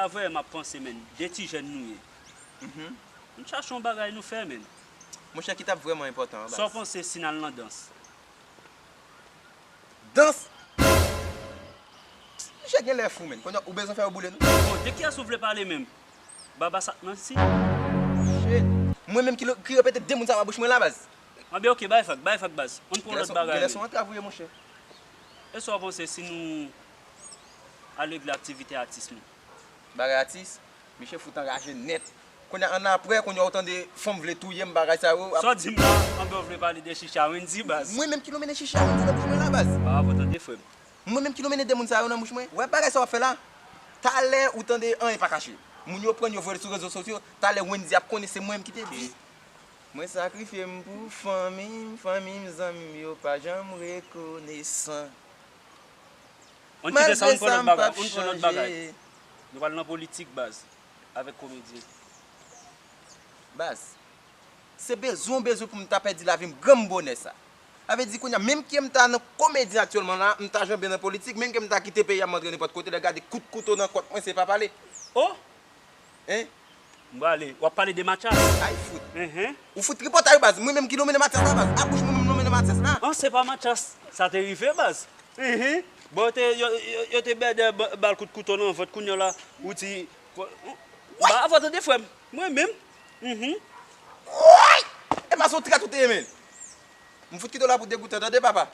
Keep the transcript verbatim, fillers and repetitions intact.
Vrè, m ap panse, menn, de ti jèn nou ye. Mhm. Ann chache yon bagay nou fè, menn. Monchè, ki t ap vrèman enpòtan an, Sa w baz? Panse si n al nan dans? Dans? Monchè, genlè fou, menn. Kounye a, ou bezwen fè yo boule nou? Bon, de kiyès ou vle pale menm? Baba Sat Nancy? Shit. Mwen menm ki, ki repete de moun sa nan bouch mwen la, baz. Anben, oke, bay fak, bay fak, baz. Ann pran Genlè lòt se, bagay, genlè se menn. Yon antrav ou ye, monchè. E sa w panse si nou al regle aktivite atis nou? Bagay atis, misye fout anraje nèt. Kounye a, annapre, kounye a, ou tande fanm vle touye m, bagay sa yo. Sa w di m la, anben w vle pale de chicha Wendy, baz? Mwen menm ki nonmen chicha Wendy nan bouch mwen la, baz. Bravo, tande, frè m. Mwen menm ki nonmen de moun sa yo nan bouch mwen. Wè bagay sa w ap fè la. Talè ou tande anyen pa kache. Moun yo pran yo voye sou rezo sosyo. Talè Wendy ap konnen se mwen menm ki te di. Mwen sakrifye m pou fanmi m, fanmi m, zanmi m yo pa janm rekonesan. Ann kite sa, ann Malgre pran sa, lòt m bagay, pap ann pran lòt bagay. Chanje. Nou pral nan politik, baz, avèk komedyen. Baz, se bezwen w bezwen pou m ta pèdi lavi m granm bonè sa. Sa vle di kounye a, menm ke m ta nan komedi aktyèlman la, m ta janbe nan politik, menm ke m ta kite peyi a m antre nenpòt kote, lè gade kout kouto nan kòt mwen, se pa pale. Oh! Hein? M prale. W ap pale de Mathias? Ay fout. Enhen. Ou fout tripotay baz, mwen menm ki nonmen Mathias la baz. A bouch mwen menm nonmen Mathias la. An, se pa Mathias. Sa te rive, baz. Enhen. Bon, yo te, yo, yo, yo te bèdè ba- ba l kout kouto nan vant, kounye a la, ou di. Ba avò tande, frè m. Mwen menm. Mhm. Woy! E pa se yon trèt ou te ye, menn. M fout kite w la pou degoutan, tande, papa.